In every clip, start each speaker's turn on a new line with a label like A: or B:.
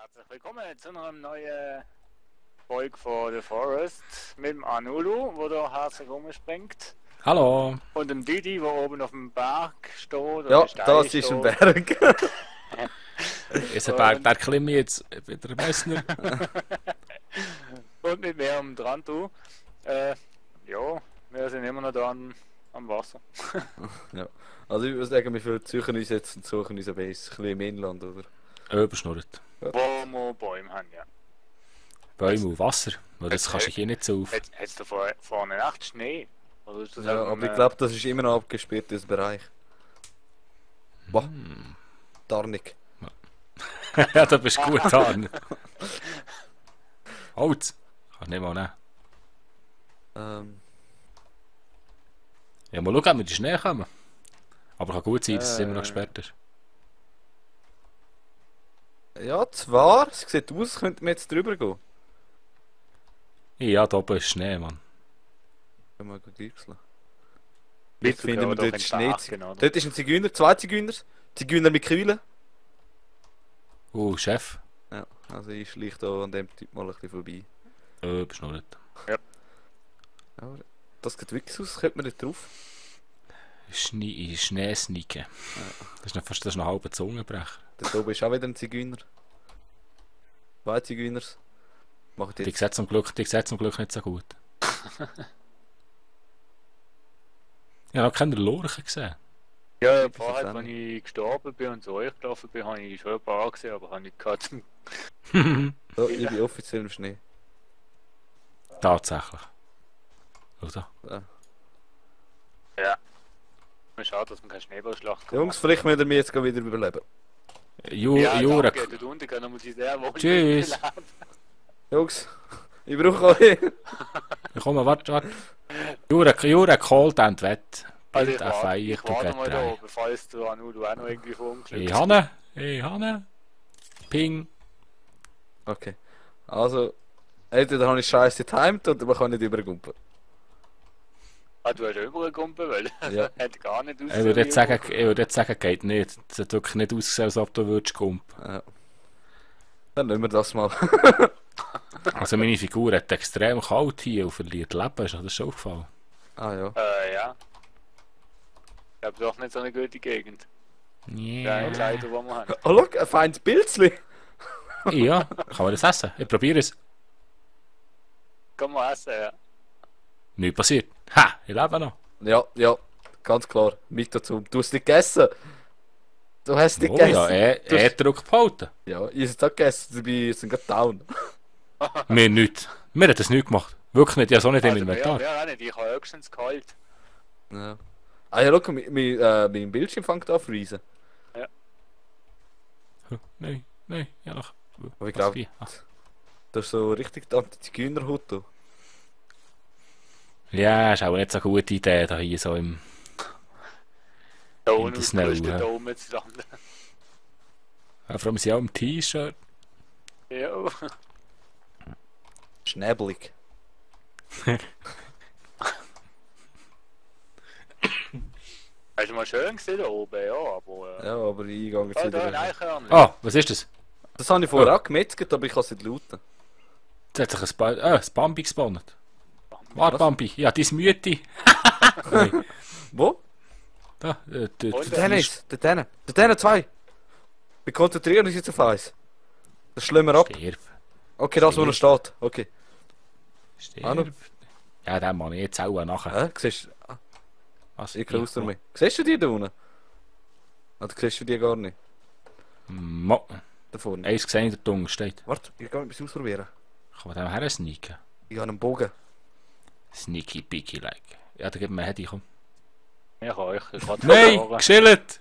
A: Herzlich willkommen zu einer neuen Folge von The Forest mit dem Anulu, der da herzlich rumspringt.
B: Hallo.
A: Und dem Didi, der oben auf dem Berg steht.
C: Ja, das ist ein Berg.
B: Ist ein Berg, der klimme ich jetzt wieder Messner.
A: Und mit mir am Drantu. Ja, wir sind immer noch da am Wasser.
C: Ja. Also ich würde sagen, wir suchen uns jetzt und suchen uns ein Base, ein bisschen im Inland, oder?
B: Überschnurrt.
A: Wo wir Bäume haben, ja.
B: Bäume und Wasser. Weil das kannst du hier nicht so auf.
A: Hättest du vorne echt Schnee? Oder ist das
C: Ja,
A: einfach
C: aber ich glaube, das ist immer noch abgesperrt, das Bereich. Boah, Tarnik.
B: Ja, da bist du gut dran. Holz. Kannst nicht mal nehmen. Ja, mal schauen, ob wir die Schnee kommen. Aber kann gut sein, dass es immer noch gesperrt ist.
C: Ja, zwar, es sieht aus, als könnten wir jetzt drüber gehen.
B: Ja, da oben ist Schnee, Mann.
C: Können wir gut gleichseln.
A: Wie
C: Jetzt finden wir dort Schnee.
A: Genau.
C: Dort ist ein Zigeuner, zwei Zigeuner. Zigeuner mit Quillen.
B: Chef.
C: Ja, also ich schleiche da an dem Typ mal ein bisschen vorbei.
B: Überschnurrt.
C: Aber das sieht wirklich aus, könnte man nicht drauf.
B: Schneesniken. Das ist noch ein halber Zungenbrecher.
C: Dort oben ist auch wieder ein Zigeuner. Zwei Zigeuners. Macht
B: Die
C: jetzt.
B: sieht zum Glück nicht so gut. Ich habe noch keine Lorchen gesehen.
A: Ja,
C: das
A: vorher,
C: auch
A: wenn ich gestorben bin und zu euch gelaufen bin, habe ich schon ein paar gesehen, aber habe ich gehabt.
C: So, ich bin offiziell im Schnee.
B: Tatsächlich. Oder?
C: Ja.
A: Ja. Schade, dass man keine Schneeballschlacht kann.
C: Jungs, vielleicht müssen wir jetzt wieder überleben.
B: Jura.
A: danke, dort unten können wir uns sehr wohl
B: Tschüss.
A: überleben.
C: Jungs, ich brauche euch.
B: Komm, warte. Jura called and wett.
A: Also
B: Bild auf Feier,
A: ich
B: du
A: warte mal da
B: Getrei.
A: oben, falls du auch noch irgendwie vorumklickst.
B: Hey Hanne. Ping.
C: Okay. Also, entweder habe ich scheiße getimed oder man kann nicht übergumpen.
A: Ah, du hast übergekumpelt, weil
C: Ja.
A: hat gar nicht
B: Ich würde jetzt sagen, geht nicht. Es hat wirklich nicht ausgesehen, als ob du würdest kumpen.
C: Ja. Dann nehmen wir das mal.
B: Also meine Figur hat extrem kalt hier und verliert Leben. Ist dir das schon aufgefallen?
C: Ah ja.
A: Ja. Ich habe doch nicht so eine gute Gegend.
B: Yeah.
A: Die Kleider, die wir haben.
C: Oh, schau, ein feines Pilzli.
B: Ja, kann man das essen? Ich probiere es.
A: Kann man essen, ja.
B: Nichts passiert. Ha, ich lebe noch.
C: Ja, ganz klar. Mit dazu. Du hast nicht gegessen. Du hast nicht
B: Oh
C: gegessen.
B: ja, er Druck behalten.
C: Ja, ihr seid auch gegessen. Wir sind gerade down.
B: Wir nicht. Wir haben das nicht gemacht. Wirklich nicht. Ich habe es auch nicht im Inventar.
A: Ja, auch nicht. Ich habe höchstens kalt.
C: Ja. Ah ja, schau, mein Bildschirm fängt an zu freezen.
B: Nein, ja noch.
C: Aber ich
B: Was
C: glaube,
B: wie?
C: das ist so richtig die Anti-Zigeuner-Hut.
B: Ja, ist auch nicht so eine gute Idee, da hier so im...
A: Da
B: In
A: unten
B: der Snow,
A: ist der
B: ja.
A: Dome zu landen.
B: Ja, vor allem sind auch im T-Shirt.
A: Ja.
C: Schnäbelig.
A: Hast du mal schön gesehen da oben, ja, aber...
C: Ja, aber ich gehe jetzt
A: da
C: wieder.
A: ein Eichhörnchen.
B: Ah, was ist das?
C: Das habe ich vorher auch gemetzelt, aber ich kann es nicht lauten.
B: Jetzt hat sich ein Bambi gespawnt. Warte,
C: Was?
B: Bambi. Ja, dein Mütti. Nein.
C: Wo?
B: Da,
A: Und
C: Der Dennis, der Dennis, zwei. Wir konzentrieren uns jetzt auf eins. Das schlagen wir ab.
B: Stirb.
C: Okay, das, wo noch steht. Okay. Hallo?
B: Stirb. Ja, den Mann, jetzt auch nachher.
C: Hä? Siehst du?
B: Was?
C: Ich aus mir. Siehst du die da unten? Oder siehst du die gar nicht?
B: Mo.
C: Da vorne.
B: Eins gesehen, der Dunge steht.
C: Warte, ich kann etwas ausprobieren.
B: Kann man dem her sneaken?
C: Ich habe einen Bogen.
B: Sneaky picky like. Ja, da gibt mir Hedi, komm.
A: Ich kann euch gerade
B: Nein,
A: verloren.
B: geschillt!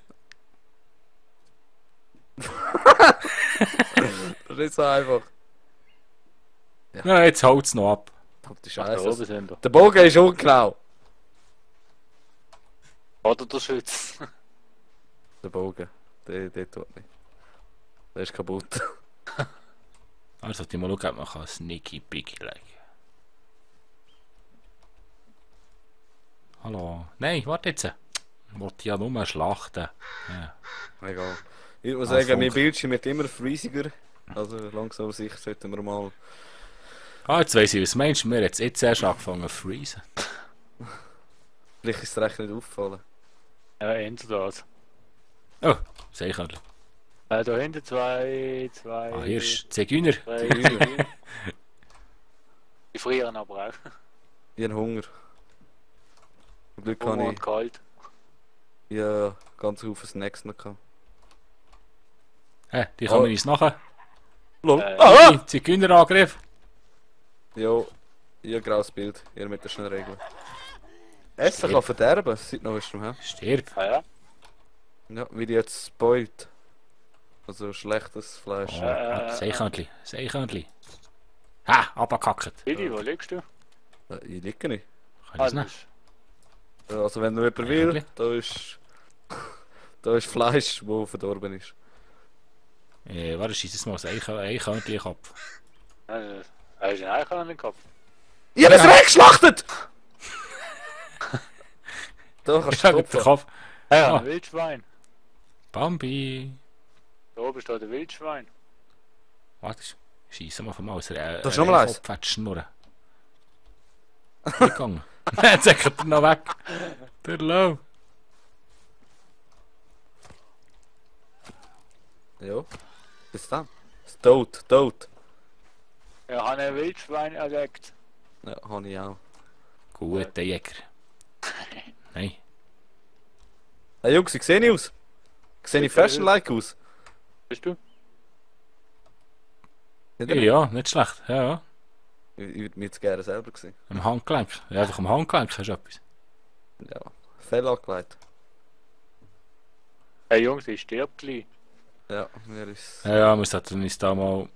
C: Das ist nicht so einfach.
B: Ja, jetzt haut es noch ab.
C: Verdammte
A: Da oben
C: Scheiße.
A: sind wir.
C: Der Bogen ist ungenau.
A: Oder der Schütz.
C: Der Bogen. Der tut nicht. Der ist kaputt.
B: Also, die mal schauen, ob man kann sneaky picky like. Hallo. Nein, warte jetzt. Ich wollte ja nur schlachten. Ja.
C: Egal. Ich muss
B: Ah,
C: sagen, mein
B: Funk.
C: Bildschirm wird immer freeziger. Also langsam aber sicher sollten wir mal...
B: Ah, jetzt weiss ich, was meinst du? Wir haben jetzt erst angefangen zu freezen.
C: Vielleicht ist es dir echt nicht aufgefallen.
A: Ja, hinter das.
B: Oh, sicher.
A: Da hinten zwei...
B: Ah, hier ist Zigeuner.
A: drei... Die frieren aber auch.
C: Ich habe Hunger. Zum Glück
A: Hunger
C: habe
A: und kalt.
C: ich ja ganz Haufen Snacks noch gehabt.
B: Hä, die kommen uns nachher.
C: Lol.
A: Ah!
B: Zigeunerangriff.
C: Jo, ich habe graues Bild. Ihr mit der schnellen Regel. Essen
B: Stirb.
C: kann verderben, seit neuestem, hä?
B: Stirb.
A: Ah ja?
C: Ja, wie die jetzt spoilt. Also schlechtes Fleisch.
B: Seikörnchen. Ha, abgekackt.
A: Billy, wo liegst du?
C: Ich liege nicht.
B: Kann ich das nicht?
C: Also wenn du jemand will,
B: Eigentlich.
C: da ist... da ist Fleisch, wo verdorben ist.
B: Warte, schieß es mal ein Eichhörnchen Kopf.
A: Hast du einen Eichhörnchen im Kopf?
C: Ich habe es weggeschlachtet! Da kannst
B: Ich
C: du
B: hab den
C: stoppen.
B: Kopf.
A: Ja,
B: Ah.
A: ein Wildschwein.
B: Bambi.
A: Da oben steht ein Wildschwein.
B: Warte, schieß mal vom Aus.
C: Das ist noch mal eins.
B: Schnurren. Gegangen. Jetzt säckert er noch weg. Der Low.
C: Ja. Bis dann. Ist tot.
A: Ja, ich habe ein Wildschwein erlegt.
C: Ja, habe ich auch.
B: Guter Jäger. Nein.
C: Hey Jungs, wie sehe ich aus? Sehe ich fashion-like aus?
A: Bist du?
C: Nicht
B: Ja,
C: ihr?
B: ja, nicht schlecht. Ja, ja.
C: Ich würde mich jetzt gerne selber sehen.
B: Am Handgelenk. Ja, einfach am Handgelenk hast du etwas.
C: Ja. Fell angelegt.
A: Hey Jungs, ich stirb gleich.
C: Ja, mir ist
B: Ja, ja, wir sollten uns da mal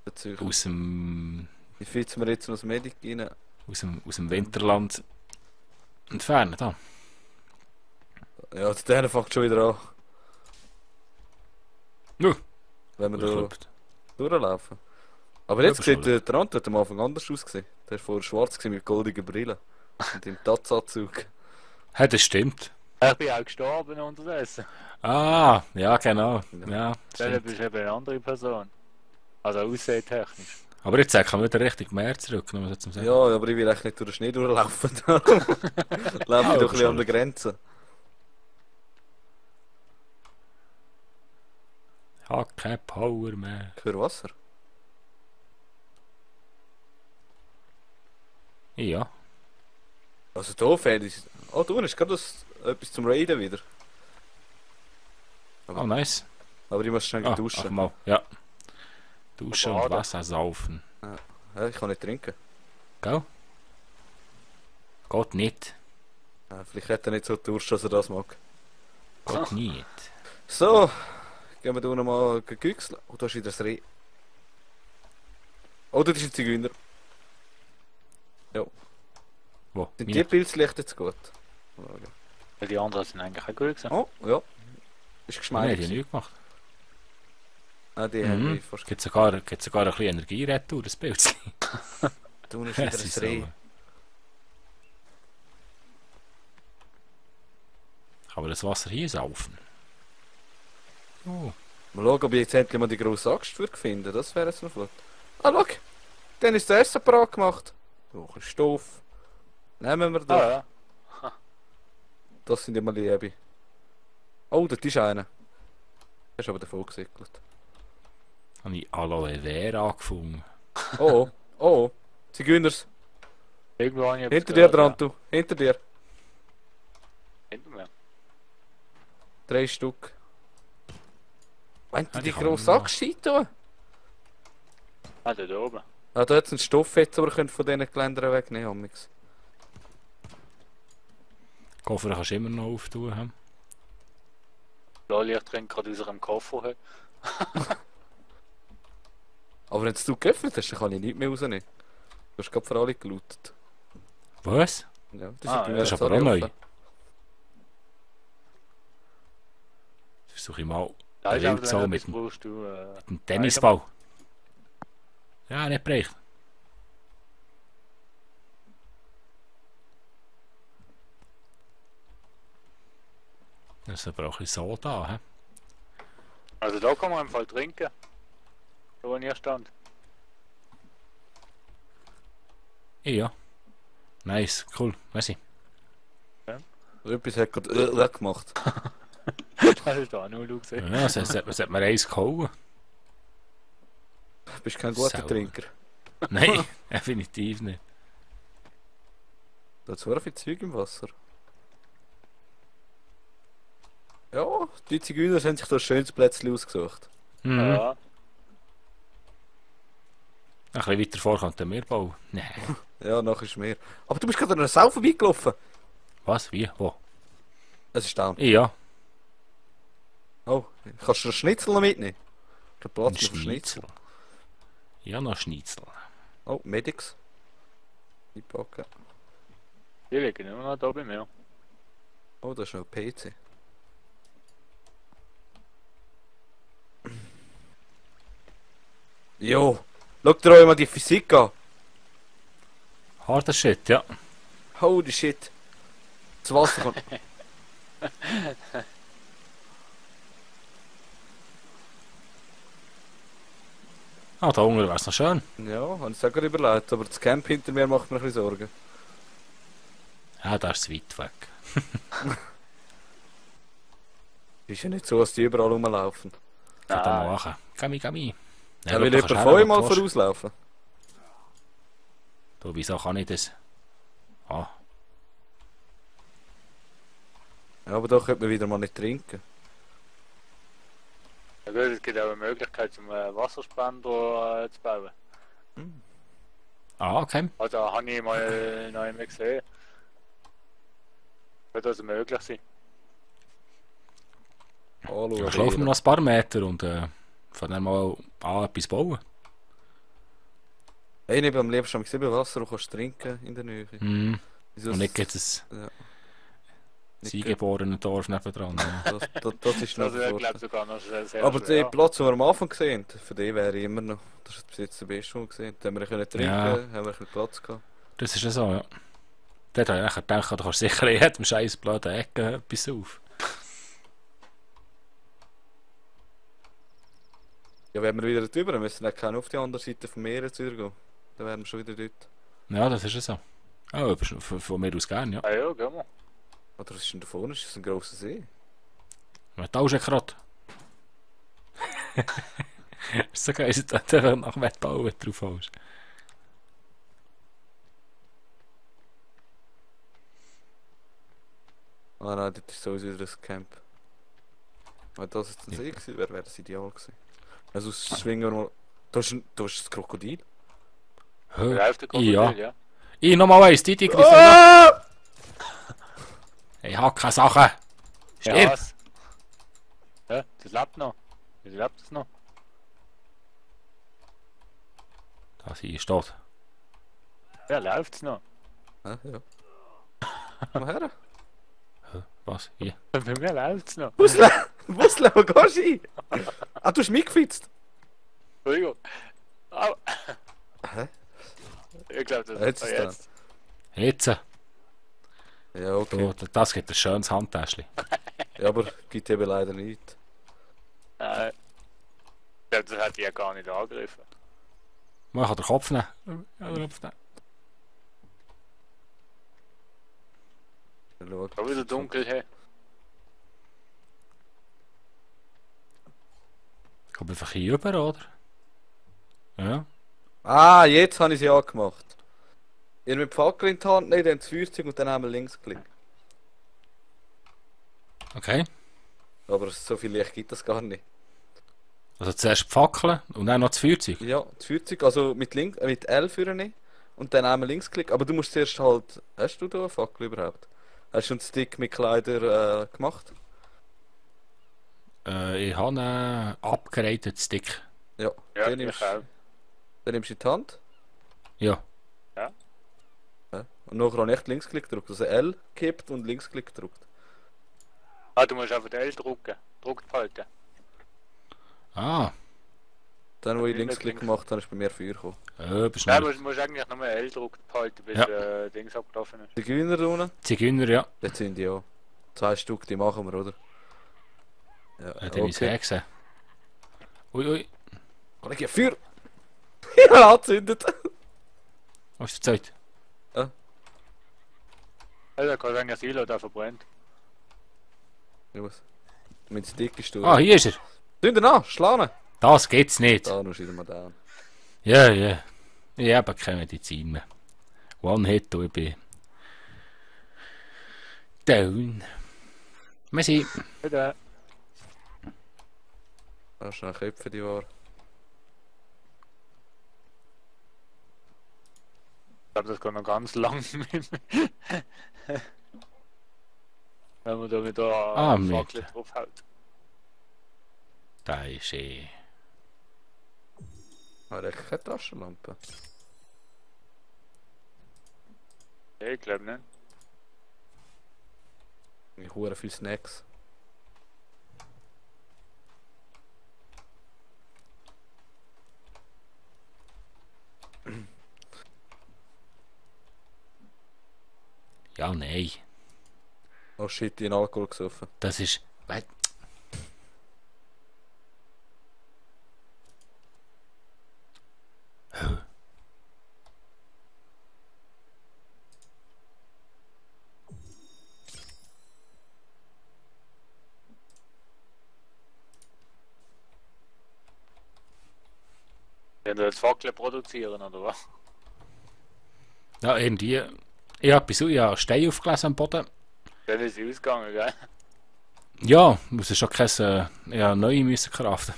C: bezüglich.
B: aus dem
C: Ich fitze mir jetzt noch das Medic rein.
B: aus dem Winterland entfernen. Da.
C: Ja, der fängt schon wieder an.
B: Ja.
C: Wenn wir da
B: Geklopft.
C: durchlaufen. Aber jetzt
B: Ja,
C: sieht der Rand hat am Anfang anders ausgesehen. Der war vorher schwarz gewesen mit goldigen Brillen. Und im Tatzanzug.
B: Ja, das stimmt.
A: Ich bin auch gestorben unterdessen.
B: Ah, ja, genau. Ja,
A: Dann
B: stimmt.
A: bist du eben eine andere Person. Also aussehtechnisch.
B: Aber jetzt kann man wieder richtig mehr zurück. Muss ich jetzt mal sagen.
C: Ja, aber ich will echt nicht durch den Schnee durchlaufen. Laufe ich doch ein bisschen an der Grenze.
B: Ich habe keine Power mehr.
C: Für Wasser?
B: Ja.
C: Also da fehlt es. Oh, du hast gerade etwas zum Raiden wieder.
B: Oh, nice.
C: Aber ich muss schnell
B: Ah,
C: duschen.
B: einfach mal. Ja. Duschen und
A: Baden.
B: Wasser saufen.
C: Ja, ich kann nicht trinken.
B: Gell? Geht nicht.
C: Ja, vielleicht hat er nicht so Durst, dass er das mag.
B: Geht nicht.
C: So, gehen wir da noch mal gegüchseln. Oh, da ist wieder das Reh. Oh, das ist ein Zigeuner.
B: Wo?
C: Sind
B: Meine-
C: die Pilzlichter jetzt gut?
A: Weil die anderen sind eigentlich auch gut gewesen.
C: Oh, ja. Ist
B: Nein, die
C: geschmeidig.
B: haben nichts gemacht.
C: Ah, die haben
B: Mhm.
C: wir fast
B: Gibt sogar ein bisschen Energieretour, das Bild.
C: Du ist wieder
B: Das
C: ein Reh.
B: Kann man das Wasser hier saufen? Oh.
C: Mal schauen, ob ich jetzt endlich mal die grosse Axt würde finden. Das wäre jetzt noch flott. Ah, schau! Dann ist das Essen parat gemacht. Oh, ein Stoff. Nehmen wir da.
A: Ah ja.
C: Das sind immer Liebe. Oh, das ist einer. Der ist aber davon gesickelt.
B: Habe ich Aloe Vera gefunden.
C: Oh, oh. Zigeuners.
A: Irgendwo habe ich etwas
C: Hinter dir
A: gehört,
C: dran, du. Hinter dir.
A: Ja. Hinter mir.
C: 3 Stück. Wenn
B: Ja,
C: du
B: die
C: die
B: kann
C: grosse
B: man
C: Axt tun?
A: Ah, da oben.
C: Ah, da hat es einen Stoff jetzt, aber könnt von diesen Geländern wegnehmen. Amix.
B: Koffer kannst du immer noch auftun. Hm?
A: Loli, ich trinke gerade aus einem Koffer. He.
C: Aber wenn du geöffnet hast, dann kann ich nicht mehr rausnehmen. Du hast gerade für alle gelootet.
B: Was?
C: Ja,
A: Ah,
C: bei
A: ja.
C: mir
B: Das ist
C: jetzt
B: aber
C: alle
B: auch neu.
C: offen.
B: Versuche ich mal
A: Da
B: eine
A: ist aber
B: Wildsau
A: wenn
B: mit
A: etwas brauchst du.
B: dem Tennisball. Ja, nicht bereicht. Das ist aber auch ein bisschen Soda, hä?
A: Also da kann man im Fall trinken. Da wo ihr stand.
B: Ja. Nice, cool, merci.
C: Etwas hat gerade gemacht.
A: Das ist da nur du gesehen.
B: Ja, es hat mir eins gehauen.
C: Du bist kein guter
B: Sauber.
C: Trinker.
B: Nein, definitiv nicht.
C: Da hat so viel Zeug im Wasser. Ja, die Zigeuner haben sich da ein schönes Plätzchen ausgesucht.
B: Mhm.
A: Ja.
B: Ein bisschen weiter vor könnten wir bauen. Nein.
C: Ja, nachher ist mehr. Aber du bist gerade an einer Sau vorbeigelaufen.
B: Was? Wie? Wo?
C: Es ist down.
B: Ja.
C: Oh, kannst du den Schnitzel noch mitnehmen? Der
B: Ein
C: Platz für Schnitzel.
B: Schnitzel. Ja, noch Schnitzel.
C: Oh, Medics. Einpacken.
A: Die liegen immer noch da bei mir.
C: Oh, da ist noch ein PC. Jo, schau dir euch mal die Physik an.
B: Harter Shit, ja.
C: Holy shit. Das Wasser kommt.
B: Ah, da unten wäre es noch schön.
C: Ja, habe ich es auch gerade überlegt, aber das Camp hinter mir macht mir ein bisschen Sorgen.
B: Ja, da ist es weit weg.
C: Ist ja nicht so, dass die überall rumlaufen.
B: Kann da
A: Nein.
B: machen. Gami.
C: Ja, will jemand von euch mal vorauslaufen?
B: Du, wieso kann ich das? Ah,
C: Ja, aber da könnte man wieder mal nicht trinken.
A: Ja gut, es gibt auch eine Möglichkeit, zum Wasserspender zu bauen.
B: okay.
A: Also habe ich mal noch einmal gesehen. Wird also möglich sein.
C: Anschauen.
B: Ja, laufen wir noch ein paar Meter und von dann mal an etwas bauen.
C: Hey, ich bin am liebsten am gesehen Wasser und kannst trinken in der Nähe.
B: Mhm.
C: Wieso
B: Und nicht
C: es-
B: gibt es
C: Ja.
B: ein
C: Nicht
B: eingeborenen Dorf nebendran. Ja.
C: Das ist noch
A: Also ich
C: der
A: glaube
C: Vorteil.
A: sogar noch sehr
C: Aber
A: schwer.
C: der Platz, den wir am Anfang gesehen haben, für den wäre ich immer noch. Das ist bis jetzt der beste, den wir gesehen haben. Da haben wir können trinken,
B: Ja.
C: haben wir ein bisschen Platz gehabt.
B: Das ist ja so, ja. Dort habe ich nachher gedacht, du kannst sicher in jedem scheiß blöden Ecke etwas auf.
C: Ja, wenn wir wieder drüber, müssen wir dann auf die andere Seite vom Meer jetzt wieder gehen. Dann wären wir schon wieder dort.
B: Ja, das ist ja so. Oh, von mir aus gern, ja.
A: Ah ja, gehen wir.
C: Oder was ist denn da vorne? Ist das ein grosser See?
B: Wir tauschen gerade. Ist so geil, dass du da nach Wettbauen drauf hast.
C: Ah nein, das ist sowieso wieder das Camp. Wenn das jetzt ein See gewesen wäre, wäre das ideal gewesen. Also schwingen wir mal... Da ist das Krokodil.
A: Läuft der Krokodil,
B: Ja.
A: ja.
B: Ich nochmal eins, die Tigris. Ich hab keine Sachen.
A: Ja,
B: Stirb.
A: was? Ja, das lebt noch. Das lebt es noch.
B: Da sie steht.
A: Ja, läuft's noch.
C: Ja. Komm her.
B: Was? Hier.
A: Bei mir läuft's noch.
C: Busle, wo gehst du hin? Ah, du hast mitgefitzt.
A: Entschuldigung. Au.
C: Hä?
A: Ich glaube, das
C: Jetzt
A: war
C: ist
A: jetzt.
B: Jetzt.
C: Ja, okay.
B: Das gibt ein schönes Handtäschchen.
C: Ja, aber gibt eben leider nicht.
A: Nein. Ich glaube, das hat die ja gar nicht angegriffen.
B: Man kann den Kopf nehmen. Ja, den Kopf nehmen.
C: Schau.
A: Schon wieder dunkel, hey.
B: Ich komme einfach hier rüber, oder? Ja.
C: Ah, jetzt habe ich sie angemacht. Ihr mit Fackel in die Hand nehmen, dann das Feuerzeug und dann haben wir links geklickt.
B: Okay.
C: Aber so viel Licht gibt das gar nicht.
B: Also zuerst die Fackeln und dann noch das Feuerzeug.
C: Ja, das Feuerzeug, also mit L führen und dann einmal links klicken. Aber du musst zuerst halt... Hast du da eine Fackel überhaupt? Hast du einen Stick mit Kleider gemacht?
B: Ich habe einen upgraded Stick.
C: Ja,
A: Ja,
C: den nimmst,
A: ich auch.
C: den nimmst du in die Hand.
B: Ja.
C: Ja. Und nachher habe ich echt Linksklick gedrückt. Also L gekippt und Linksklick gedrückt.
A: Ah, du musst einfach den L drücken. Druckt halten.
B: Ah.
C: Dann, wo ich
A: Ja,
C: Linksklick
A: links.
C: gemacht habe, ist bei mir Feuer gekommen.
B: Bist
A: Nein,
B: schnell.
A: du musst eigentlich nur L drücken halten, bis
B: Ja.
A: Dings abgelaufen ist.
C: Die Gewinner da unten,
B: Zigeuner, ja.
C: das sind ja 2 Stück, die machen wir, oder? Ja,
B: Die habe ich gesehen. Ui, ui.
C: Kollege, Feuer! Ja, angezündet!
B: Was ist der Zeit?
A: Also, kann sagen, Silo, der verbrennt.
C: Ja, was? Mit dem dicke Stuhl.
B: Ah, hier ist er.
C: Zünden an, schlagen!
B: Das geht's nicht.
C: Da, noch schreiben wir da.
B: Ja, ja. Ich habe keine Medizin mehr. One-Hit, ich bin... down. Messi.
A: Bitte.
C: Da ist noch ein Köpfe, die war.
A: Ich glaube, das geht noch ganz lang. Wenn man da mit der
B: mit.
A: Fackel draufhaut.
B: Da ist
C: Aber ich keine Taschenlampe.
A: Ja, ich glaube nicht.
C: Ich hure viel Snacks.
B: Ja, nein.
C: Oh shit, ich habe Alkohol gesoffen.
B: Das ist...
A: Wenn du jetzt Fackel produzieren, oder was?
B: Ja, irgendwie... Ich habe einen Stein aufgelesen am Boden.
A: Dann ist sie ausgegangen, gell?
B: Ja, muss es schon kein... ja, neue müssen craften.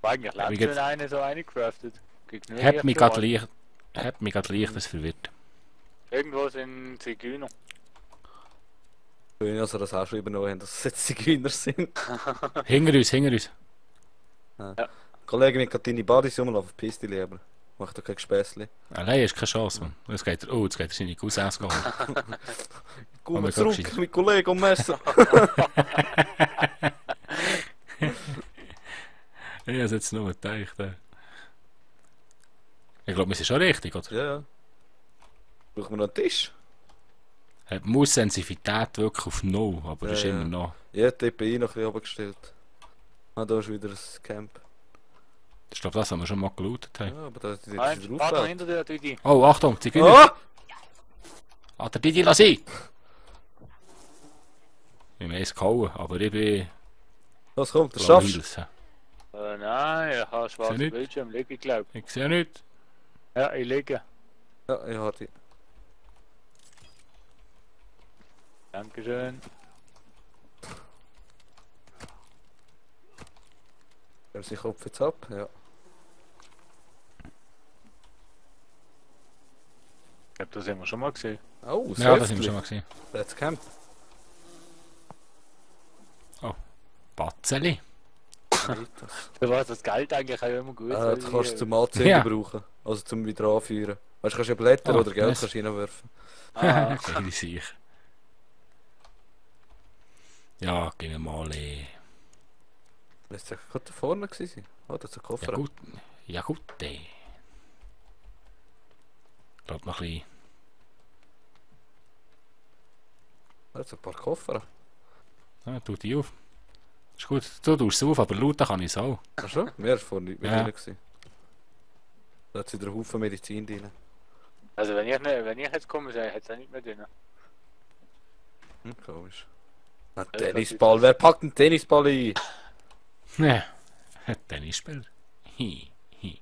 A: Aber eigentlich
B: Wie
A: lebt
B: geht's?
A: schon eine so eingecraftet.
B: Hat mich gerade leicht das verwirrt.
A: Irgendwo sind Zigeuner.
C: Schön, dass wir das auch schon übernommen haben, dass es jetzt Zigeuner sind.
B: Hinter uns, hinter uns.
C: Kollege, mit deine Badis rumlaufen, verpiss dich lieber. Mach doch kein Gespässli.
B: Allein ist keine Chance, man. Jetzt geht er seine Cousins holen.
C: Komm
B: Oh,
C: mal
B: mir
C: zurück,
B: geht
C: mein Kollege und Messer.
B: Ich habe es jetzt nur gedacht. Ich glaube, wir sind schon richtig, oder?
C: Ja, ja. Brauchen wir noch einen Tisch?
B: Hat die Maussensitivität wirklich auf No, aber ist
C: Ja,
B: immer
C: ja.
B: noch.
C: Ich habe die DPI noch ein bisschen runtergestellt. Ah, da ist wieder ein Camp.
B: Das ist glaube das, was wir schon mal gelootet haben.
C: Ja, aber da ist
A: Nein,
C: wieder
A: warte noch
C: aufgebaut.
A: hinter dir, Tüti.
B: Oh, Achtung, Zigeuner!
C: Ah!
B: Ah, der Didi, lass ihn! Ich habe es gehauen, aber ich bin...
C: Was kommt, das schaffst du.
B: Hills.
A: Nein, ich habe schwarzen
B: nicht.
A: Bildschirm, liege ich glaube.
B: Ich sehe nichts.
A: Ja, ich liege.
C: Ja, ich habe die.
A: Dankeschön.
C: Wer sich Kopf jetzt ab? Ja.
A: Ich glaube, das haben wir schon mal gesehen.
C: Oh, das
B: Ja, das haben wir schon mal gesehen.
C: Let's Camp.
B: Batzeli.
A: Für was das Geld eigentlich auch immer gut
C: Das kannst du zum Anzeigen
B: Ja.
C: brauchen. Also zum wieder anführen. Weißt du, kannst ja Blätter
B: Ah,
C: oder Geld
B: nice.
C: kannst reinwerfen.
A: Ah,
B: Geile Sicht. Ja, gehen wir mal...
C: Müsste ja gerade da vorne gewesen sein. Oh, das ist ein Koffer.
B: Ja gut, ja gut, Glaub noch ein bisschen...
C: Da sind ein paar Koffer.
B: Ja, tu die auf. Ist gut, du tust es auf, aber lauten kann ich es auch.
C: Ach schon? Mehr vorne nicht mit
B: Ja.
C: drin gewesen. Da hat sie wieder einen Haufen Medizin drin.
A: also wenn ich jetzt komme, hätte es auch nicht mehr drin.
C: Komisch. Ein Tennisball. Wer packt einen Tennisball ein?
B: Ja, Tennisspieler. Hi, hi.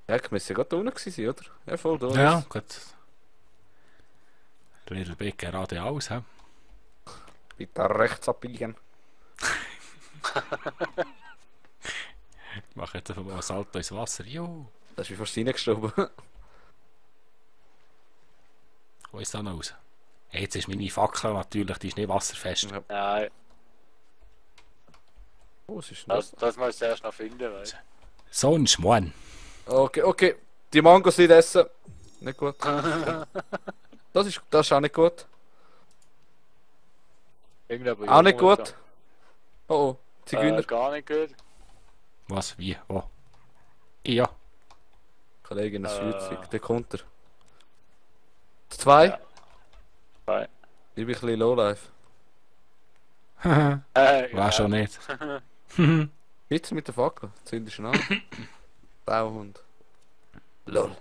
C: Ja, ich müsste ja gerade da unten gewesen sein, oder? Ja, voll da.
B: Ja, gut. Little Big geradeaus, hä?
C: Bitte rechts abbiegen.
B: Ich mache jetzt einfach mal ein Salto ins Wasser. Jo.
C: Das ist wie fast reingeschoben.
B: Wo ist das noch raus? Hey, jetzt ist meine Fackel natürlich, die ist nicht wasserfest.
C: Ja.
A: Nein,
C: Oh, was ist denn das?
A: das musst du erst noch finden, weißt
B: So ein Schmarrn.
C: Okay, okay. Die Mangos nicht essen. Nicht gut. Das ist auch nicht gut.
A: du.
C: Auch nicht gut. Oh oh. Zigeuner.
A: Gar nicht gut.
B: Was? Wie? Wo? Ja.
C: Kollegin, das
A: Äh.
C: 40. Der kommt er. 2.
A: Ja. Zwei.
C: Ich bin ein bisschen lowlife.
B: War
A: ja.
B: schon nicht.
C: Spitze mit der Fackel. Zündest du ihn an. Bauhund. Lol.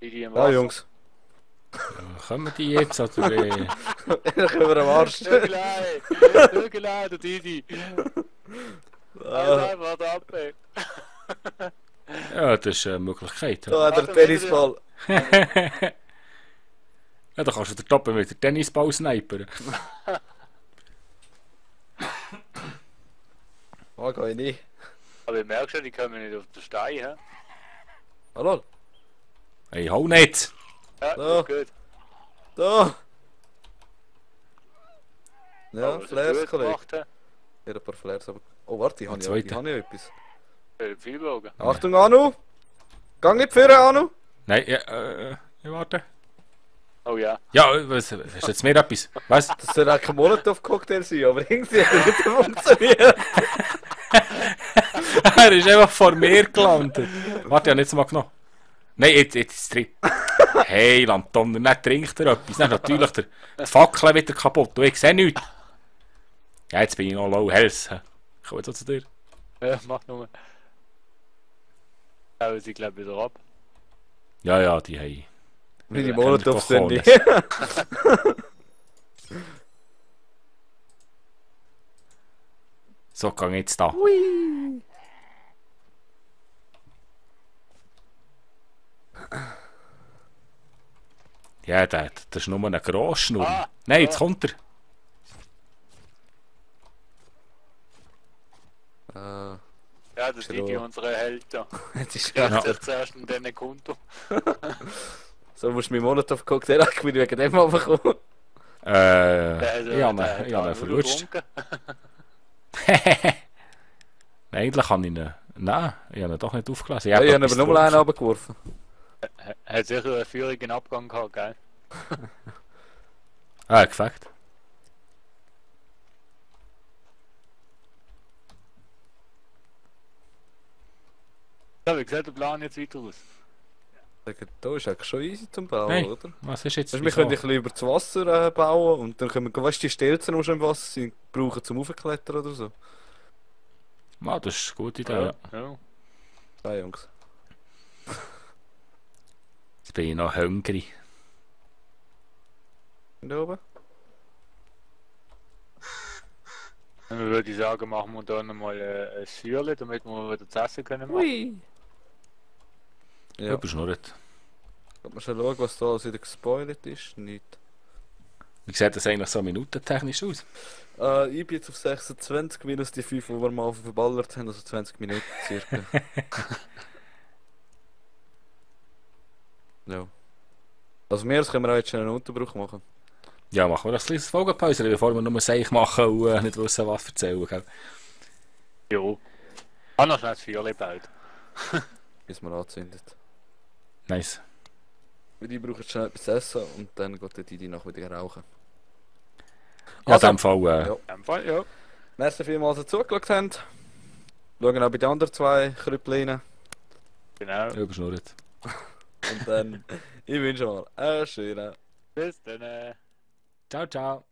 A: Die im
C: Ja,
A: Wasser.
C: Jungs.
B: Kommen die jetzt oder?
C: Dann können wir am Arsch.
A: Vögelei, der Didi.
C: Ah,
A: Warte ab, ey.
B: Ja, das ist eine Möglichkeit.
C: da
B: Ja,
C: hat er den Tennisball.
B: ja da kannst du den Toppen mit der Tennisball snipern.
C: Ah, gehe ich nicht.
A: Aber ich merke schon, die kommen nicht auf den Stein, hä?
C: Hallo?
B: Hey, hau nicht!
A: Ja,
C: So.
A: gut.
C: Da! Ja,
A: Aber was
C: Flares,
A: du
C: Kollege.
A: gemacht hast,
C: Ja, ein paar Flares, aber... Oh, warte, die habe ich,
B: Zweite.
C: die habe ich etwas.
A: viel Bogen.
C: Achtung, Anu! Gang nicht führen, Anu!
B: Nein, ja, warte.
A: Oh ja.
B: Ja, was, hast du jetzt mehr etwas? Was?
C: Das soll auch kein Molotov-Cocktail sein, aber irgendwie hat er nicht funktioniert.
B: Er ist einfach vor mir gelandet. Warte, ich habe jetzt mal genommen. Nein, jetzt ist es drin. Hey, Lanton, nicht trinkt er etwas. Dann ist natürlich die Fackel wieder kaputt. Du, ich sehe nichts. Ja, jetzt bin ich noch low health. Ich komme jetzt auch zu dir.
A: Ja, mach nur. Hauen sie, glaube ich, wieder ab.
B: Ja, ja, die haben...
C: Wie die
B: Ja,
C: Molotovs sind
B: Cojones.
C: nicht.
B: So, gang jetzt da.
C: Hui!
B: Ja, das ist nur eine Grossschnur.
A: Ah,
B: Nein, jetzt
A: ja.
B: kommt er.
A: Ja, der Didi,
C: Hallo.
A: unsere Held da.
C: Jetzt ist
A: Der
C: ja.
A: hat sich zuerst in diesen Konto.
C: So musst du meinen Molotov-Cocktail auch wegen dem runterkommen.
B: Ich habe ihn verlutscht. Eigentlich kann ich ihn... Nein, ich habe ihn doch nicht aufgelassen.
C: Ja, ich habe
B: etwas
C: aber nur einen
B: getrunken.
C: runtergeworfen.
A: Hat sicher einen feurigen Abgang gehabt, gell?
B: Ah, gefällt.
A: Ja, wie sieht der Plan jetzt weiter aus?
C: Da ist eigentlich schon easy zum Bauen,
B: Nein.
C: oder?
B: Was ist jetzt?
C: Weißt, wir können ein bisschen über das Wasser bauen und dann können wir, weißt du, die Stelzen, die schon im Wasser sind, brauchen zum Aufklettern oder so.
B: Ah, das ist eine gute Idee, ja.
A: Ja.
C: Ja, Jungs.
B: Jetzt bin ich noch hungry.
C: Da oben?
A: Dann würde ich sagen, machen wir da nochmal ein Säule, damit wir wieder zu essen können machen.
C: Hui!
B: Ja.
C: Ja,
B: Überschnurrt.
C: kann man schon schauen, was da alles wieder gespoilt ist? Nicht.
B: Wie sieht das eigentlich so minutentechnisch aus?
C: Ich bin jetzt auf 26 minus die 5, die wir mal verballert haben, also 20 Minuten circa. Ja. Also mehr als können wir auch jetzt schon einen Unterbruch machen.
B: Ja, machen wir ein kleines Folgenpause, bevor wir nur Seich machen und nicht wissen, was erzählen. Gell?
A: Jo. Ah, noch schnell das Säule gebaut.
C: Bis man anzündet.
B: Nice.
C: Weil die brauchen schnell etwas zu essen und dann geht der Didi noch wieder rauchen.
B: Ja, in dem Fall...
C: Ja.
A: In dem Fall, ja.
C: Merci vielmals, dass ihr zugeschaut habt. Schauen auch bei den anderen zwei Krüppeln.
A: Genau.
B: Überschnurrt.
C: Und dann, ich wünsche mal einen schönen
A: Bis dann.
B: Ciao, ciao.